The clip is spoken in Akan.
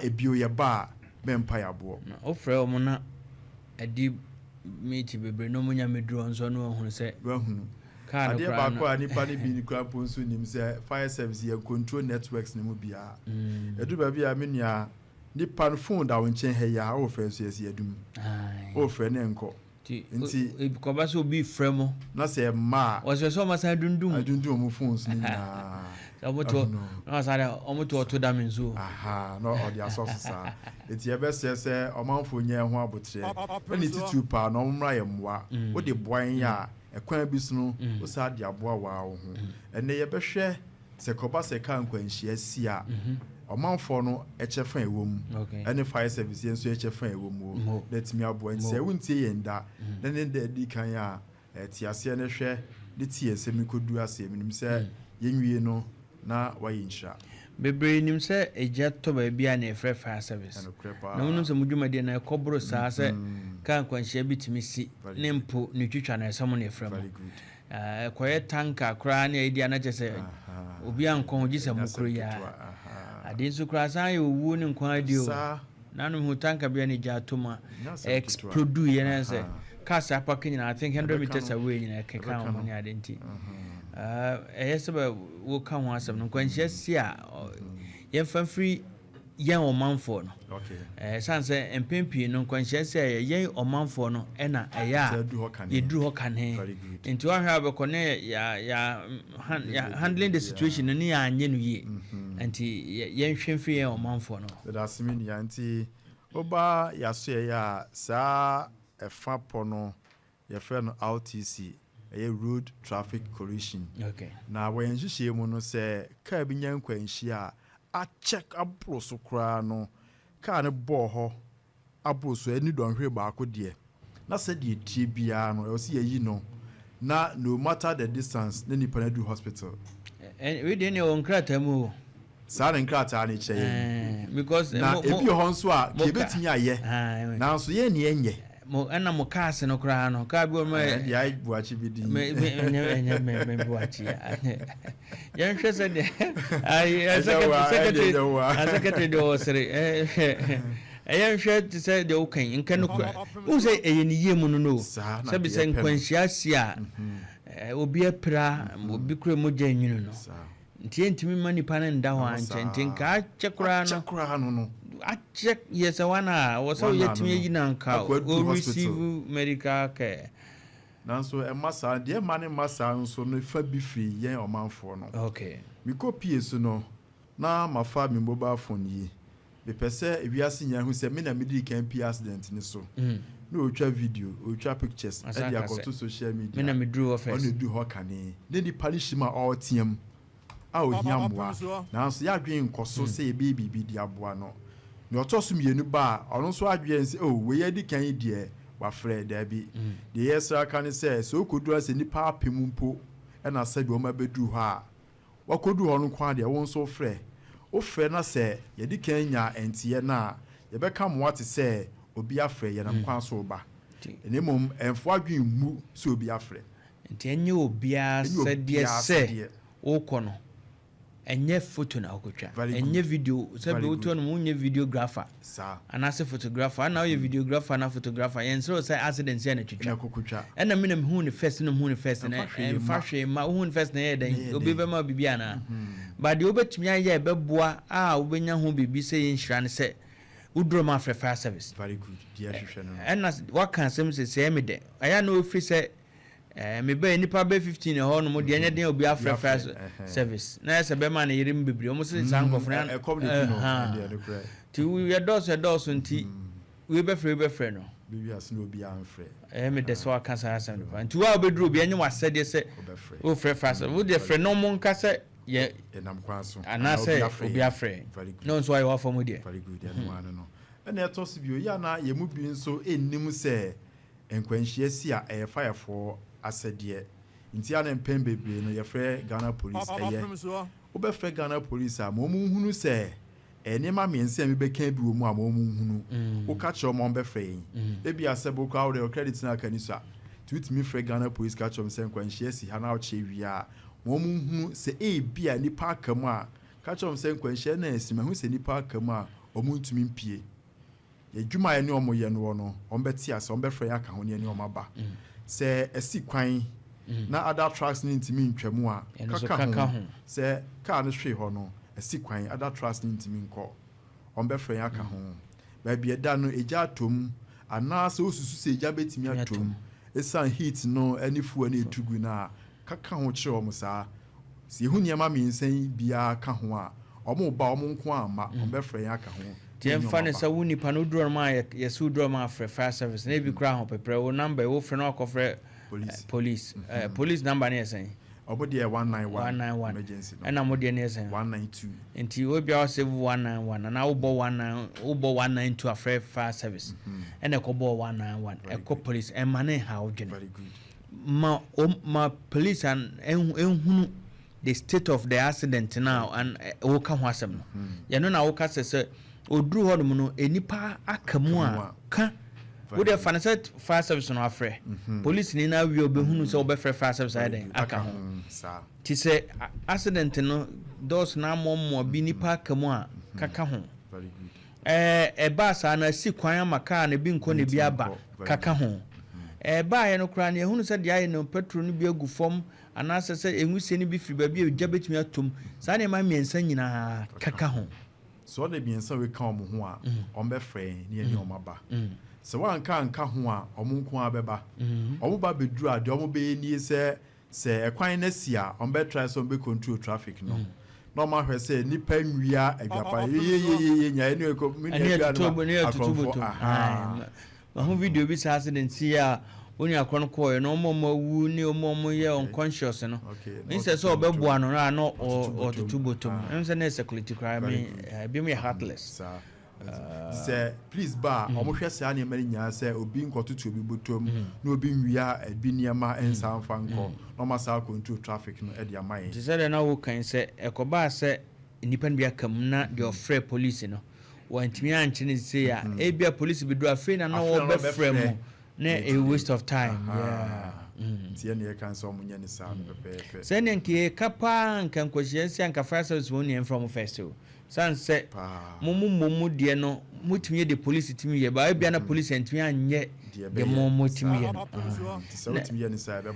Ebio yɛba a, mɛmpa yɛ aboɔ. Na wofrɛ wɔn na ɛdi meeti bebree na wɔn nya mmɛduru hɔ nso na wɔahunu sɛ Wahunu. Kaa no Adeɛ koraa baako no. A nipa no bi koraa mpo nso nim sɛ fire service yɛ control networks no mu biara. Ɛduru baabi a, me nua, nipa no phone da wo nkyɛn ha yi a, wofrɛ nso yɛsi adum. Wofrɛ ne nkɔ. Nti Nti kɔba sɛ obi frɛ mo na sɛ ɛma a wɔsɛ sɛ ɔma san dundum. Adundum ɔmo phones no nyinaa. Sɛ ɔmo to Ahunu. na wɔsan dɛ ɔmo to ɔto da me nsuo. Aha, na ɔde asɔ so saa. Nti yɛbɛsrɛ sɛ ɔmanfoɔ nyɛ ho abotrɛ ɛne titiriw paa na ɔmo mmra yɛ mmoa. Wode boa yɛn a, ɛkwan bi so no, wosaa de aboa waa wo ho. Ɛnɛ yɛbɛhwɛ sɛ kɔba sɛ kaa nkwanhyia si a, ɔmanfoɔ no ɛkyɛ fa ɛwɔ mu ɛne fire service yɛn nso ɛkyɛ fa ɛwɔ mu Mo. na ɛtumi aboa. Nti sɛ wontie yɛn da na ne da adi kan a, ɛte aseɛ no, hwɛ ne tie sɛ mekɔdu aseɛ. Menim sɛ yɛnwie no na wayɛ nhyira. Bebree nim sɛ egya tɔ baabi a na yɛfrɛ fire service. Ɛnokorɛ paa. Na wonim sɛ mo dwumadie no ɛkɔ boro saa sɛ kaa nkwanhyia bi tumi si Very ne mpo ne twitwa no, ɛsɛ mo na yɛfrɛ mo. Very good. Ɛkɔyɛ tanker koraa ne ɛdi a, na kyerɛ sɛ obi ankɔ ho gye sɛ mo Ɛnyɛ koro asɛm yi a. ketewa. Aha. Ade nso koraa san yɛ owuo ne nkwa adi o. Nanom hu tanker bi a ne gya ato mu a Ɛnyɛ asɛm ketewa. Explode yɛ na sɛ cars apark nyinaa, I think 100 Ɛbɛka meters no. away nyinaa ɛkeka Ɛbɛka wɔn no. ne ade. Nti ɛyɛ sɛ bɛ woka ho asɛm no, nkwanhyia si a, yɛmfa mfiri yɛn ɔmanfoɔ no. Ɛsiane sɛ mpɛn pii no nkwanhyia si a, ɛyɛ yɛn ɔmanfoɔ no ɛna ɛyɛ a Sɛ aduru hɔ kane. Yɛduru hɔ kane. Very good. Nti woahwɛ a, wobɛkɔ ne yɛ handling the situation no ne yɛanyɛ no yie. Nti yɛnhwɛ mfiri yɛn ɔmanfoɔ no. Ɛda ase, me nua. Nti woba yɛasoɛeɛ a, saa ɛfa pɔ no yɛfrɛ no RTC, ɛyɛ road traffic collision. Na wɔ yɛn nhyehyɛe mu no, sɛ kaa bi nya nkwanhyia a akyɛ aboro so koraa no, kaa no bɔɔ hɔ aboro so ɛne dɔnhwere 1 deɛ, na sɛdeɛ tie biara no, ɛwɔ sɛ yɛyi no na no matter the distance na nipa no aduru hospital. Wei deɛ ne ɛwɔ nkrataa mu o. Saa ne nkrataa no kyerɛ yɛn. Because Na ebi wɔ hɔ nso a mo ka yɛbɛtumi ayɛ, nanso yɛn ni ɛnyɛ. Mo ɛna mo cars no koraa no, kaa bi wɔ mo Ɛɛ deɛ ayɛ buakye bi din. Me me ɛnyɛ ɛnyɛ me buakye. Yɛnhwɛ sɛ deɛ ayi Ɛnyɛ wa, secretary secretary ɛnyɛ wa. Secretary deɛ ɔsere ɛyɛ nhwɛ te sɛ deɛ woka yi nka no kora wohu sɛ ɛyɛ ne yie mu no Saa na sɛbi deɛ sɛ yɛpɛ no. nkwanhyia si a, obi apira, obi kura mogya nwunu no nti yɛntumi ma nipa no nda hɔ Ɛwɔ ankyɛ. saa. Nti nka akyɛ koraa no Akyɛ koraa no. Akyɛ yɛ sɛ wana a wɔ sɛ Wana yɛtumi no. ayi na nka Akɔ aduru o hospital. receive medical care. Nanso ɛma saa deɛ, ɛma ne ma saa nso no fa bi firi yɛn ɔmanfoɔ no. Mekɔ pie so no na mafa me mobile phone yi, mepɛ sɛ ewiase nyinaa hu sɛ me na medi kan pie accident ne so na ɔretwa video, ɔretwa pictures Asan ɛde ka sɛ, akɔto social media. Me na meduru hɔ first. Ɔno edu hɔ kane ne nipa no hyim a ɔreteam a ohia mmoa, nanso yɛadwene nkɔ so sɛ yɛbɛyɛ biribi de aboa no. Nea ɔtɔ so mmienu ba a, ɔno nso adwene sɛ, oh, wei adi kan yi deɛ wafrɛ. Daabi, deɛ yɛsrɛ aka ne sɛ, sɛ wokɔduru sɛ nipa 1000 mpo ɛna sɛbi wɔn abɛduru hɔ a, wakɔduru hɔ no nko ara deɛ, wo nso wofrɛ, wofrɛ na sɛ yɛde kan nya nteɛ no a, yɛbɛka mmoa te sɛ obi afrɛ, yɛnam kwan so ba. Na mmom ɛmfo adwene mmu sɛ obi afrɛ. Nti ɛnyɛ obiara Ɛnyɛ sɛdeɛ obiara sɛ sɛdeɛ. wokɔ no, ɛnyɛ photo na wokɔtwa. Very good. Ɛnyɛ video sɛ Very bi wotoɔ good. no mu, wonyɛ videographer anaasɛ photographer. Ana woyɛ videographer na photographer, yɛnsrɛ wo sɛ accident sɛ na ɛna twitwa. Kɔkɔtwa. Ɛna me na mehu ne first na mehu ne first na Ɛmfa hwee ɛmfa mma. hwee ma wohu ne first na ɛyɛ Na dɛn? ɛyɛ Obi dɛn? bɛma wo biribi anaa? But deɛ wobɛtumi ayɛ a ɛbɛboa a wobɛnya ho biribi sɛ yɛnhyira ne sɛ woduro ma afrɛ fire service. Very good, deɛ ɛhwehwɛ no. Ɛna waka asɛm sɛ sɛ ɛmi dɛ ɛyɛ na ofiri sɛ mebɛyɛ nipa bɛ 15 ɛhɔ nom deɛ, ɛnyɛ den obi afrɛ fire service na ɛsɛ bɛma ne yere mu bebree ɔmo sɛ saa nkorɔfo no. Ɛkɔm de ku no, ɛdeɛ no korɛ. Nti yɛdɔɔso yɛdɔɔso nti wei bɛfrɛ, wei bɛfrɛ no. Biribi ase na obiara mfrɛ. Ɛyɛ me dɛ sɛ waka saa asɛm no pa. Nti wo a wobɛduru obi, ɛnyɛ w'asɛdeɛ sɛ wobɛfrɛ. Wofrɛ fire service, wo deɛ frɛ na ɔmo nka sɛ yɛ yɛnam kwan so anaasɛ anaa obi afrɛ Very good. na ɔnso ayɛ w'afa mu deɛ. Very good, ɛno ano no. Ɛna ɛtɔ so bio yɛ ana yɛn mu bi nso nnim sɛ nkwanhyia si a, ɛyɛ firefoɔ asɛdeɛ. Nti ana mpɛn bebree no yɛfrɛ Ghana Police. Ɛyɛ wobɛfrɛ Ghana Police a, ma wɔn nhunu sɛ ɛyɛ nneɛma mmiɛnsa a mebɛka bi wɔ mu a, ma wɔn nhunu. Woka kyerɛ wɔn a, wɔbɛfrɛ yɛn. Ebi asɛ bo koraa, wode credit no aka ni so a, nti wotumi frɛ Ghana Police ka kyerɛ wɔn sɛ nkwanhyia si ha na wokyerɛ wie a, ma wɔn nhunu sɛ ebi a nipa aka mu a, ka kyerɛ wɔn sɛ nkwanhyia no asi, mahu sɛ nipa aka mu a. Ɔmo ntumi mpie. Yɛdwuma a yɛne ɔmo yɛ no wɔ no, ɔmo bɛte ase, ɔmo bɛfrɛ yɛ aka ho ne yɛne ɔmo aba. Sɛ ɛsi kwan na other trucks no ntumi ntwa mu a, Ɛno nso kaka kaka ho ho. Sɛ car no hwee hɔ no, ɛsi kwan, other trucks no ntumi nkɔ, ɔmo bɛfrɛ yɛn aka ho. Baabi ɛda no, egya atom anaasɛ osusu sɛ egya bɛtumi atom esan heat no ɛne fuel no etu gu no a, kaka ho kyerɛ ɔmo saa. Sɛ ehu nneɛma mmiɛnsa yi biara ka ho a, ɔmo ba, ɔmo nko ama, ɔmo bɛfrɛ yɛn aka ho. Nti ɛmfa ne sɛ wo nipa no woduru hɔ a yɛsɛ woduru hɔ a, frɛ fire service na ebi koraa ho pɛprɛ wo number wofrɛ no, akɔfrɛ Police. Police, police number no yɛ sɛn? Ɔmo deɛ 191. 191. Emergency no. Ɛna mo deɛ no yɛ sɛn? 192. Nti obi a ɔsave 191 anaa wobɔ 19, wobɔ 192 afrɛ fire service, ɛna ɛkɔbɔ 191 ɛkɔ police, ɛma ne ha wodwene. Very good. Ma police an ehunu the state of the accident na an woka ho asɛm no. Yɛno na woka sɛ oduru hɔ nom no, enipa aka mu a, ka wode fa no sɛ fire service no afrɛ police ni na awie, obɛhunu sɛ wobɛfrɛ fire service ayɛ dɛn aka ho. Saa. Nti sɛ accident no dɔɔso na amoamoa bi, nipa aka mu a, kaka ho. Very good. Ɛbaa saa na asi kwan ama kaa no bi nkɔ na bi aba, Very kaka ho. Ɛbaayɛ no koraa no, yɛhunu sɛ deɛ ayɛ no, petrol no bi agu fam anaasɛ sɛ enwusie no bi firi baabi a ogya bɛtumi atom, saa nneɛma mmiɛnsa nyinaa kaka ho. Sɛ ɔde mmiɛnsa wei ka ɔmo ho a, ɔmo bɛfrɛ yɛn ne yɛne ɔmo aba. Sɛ wanka anka ho a, ɔmo nko ara bɛba. Ɔmo ba bɛduru a, deɛ ɔmo bɛyɛ nie: sɛ ɛkwan no asi a, ɔmo bɛtry sɛ ɔmo bɛ control traffic no na ɔmo ahwɛ sɛ nipa nwia adwapa yeyeyeye nya ɛne ɛkɔ mi ɛne nua ɛtutu no ne ɛtutu akorɔmfoɔ bɔtɔ. Aha. Maho video bi saa accident yi a onye akɔrɔ no kɔɔ no, ɔmo a ɔmo awu ne ɔmo a ɔmo yɛ unconscious no, na nsɛ sɛ ɔtutu ɔbɛboa no na ɔtutu bɔtɔm. ɔtutu bɔtɔm. Ɛmu sɛ ne yɛ security koraa. Very mi good. Ebi mu yɛ heartless. Saa sɛ police ba a, ɔmo hwɛ saa nneɛma no nyinaa sɛ obi nkɔtoto obi bɔtɔm na obi nwia ebi nneɛma nsa nfa nkɔ, na ɔmo asa control traffic no ɛde ama yɛn. Nti sɛ deɛ na wokan sɛ ɛkɔbaa sɛ nnipa no bi aka mu na deɛ ɔfrɛ police no wantumi ankyere ne sei a, ebia police bi duru afei na Afei na wɔbɛfrɛ mu wɔbɛfrɛ. na a waste of time. Aha. Yeah. Nti ɛna yɛka sɛ ɔmo nyɛ ne saa no pɛpɛɛpɛ. Sɛnea nka yɛka paa, nka nkɔhyia nsi anka fire service wɔn nea mfrɛ mo first o, san sɛ paa. mo mu deɛ no motumi yɛ de police tumi yɛ ba, ebia na police antumi anyɛ deɛ deɛ ɛbɛyɛ mo motumi yɛ no. Nti sɛ wotumi yɛ ne saa, ɛbɛboa.